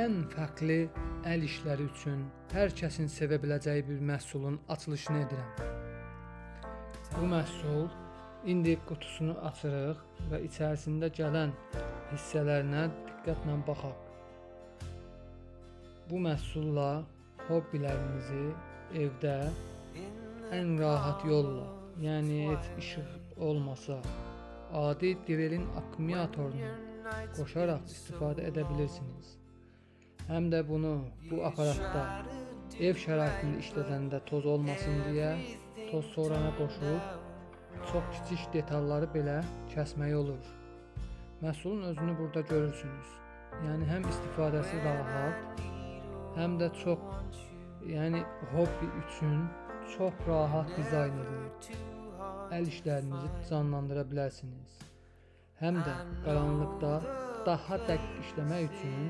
Ən fərqli əl işləri üçün hər kəsin sevə biləcəyi bir məhsulun açılışını edirəm. Bu məhsul indi qutusunu açırıq və içərisində gələn hissələrinə diqqətlə baxaq. Bu məhsulla hobbilərinizi evdə ən rahat yolla, yəni heç işıq olmasa, adi drelin akkumulyatorunu qoşaraq istifadə edə bilirsiniz. Həm də bunu bu aparatda ev şəraitində işlədəndə toz olmasın deyə toz sorana qoşub çox kiçik detalları belə kəsmək olur. Məhsulun özünü burada görürsünüz. Yəni həm istifadəsi rahat, həm də çox, yəni hobbi üçün çox rahat dizayn edilib. Əl işlərinizi canlandıra bilərsiniz. Həm də qaranlıqda daha dəqiq işləmək üçün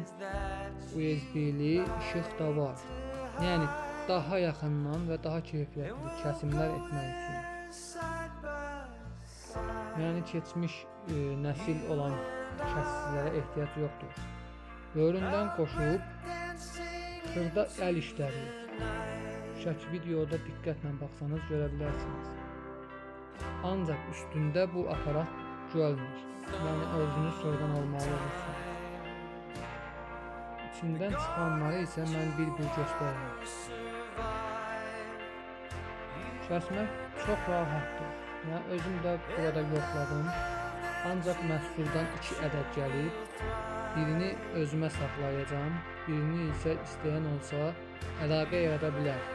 USB-li işıq da var. Yəni daha yaxından və daha keyfiyyətli kəsimlər etmək üçün. Yəni keçmiş nəsil olan kəsicilərə ehtiyac yoxdur. Böyründən qoşub xırda əl işləri. Şək videoda diqqətlə baxsanız görə bilərsiniz. Ancaq üstündə bu aparat gəlmir. Yəni özünüz sonradan almalı olursunuz. İçindən çıxanları isə mən bir-bir göstərirəm. Kəsmək çox rahatdır. Yəni özüm də burada yoxladım. Ancaq məhsuldan 2 ədəd gəlib. Birini özümə saxlayacağam, birini isə istəyən olsa əlaqə yarada bilər.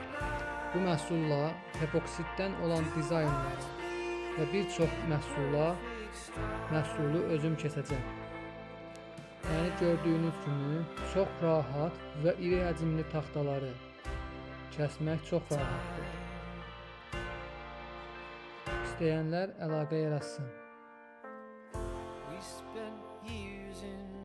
Bu məhsulla epoksидdən olan dizaynlara və bir çox məhsulu özüm kəsəcəm. Yəni gördüyünüz kimi çox rahat və iri həcmli taxtaları kəsmək çox rahatdır. İstəyənlər əlaqə yaratsın. We spent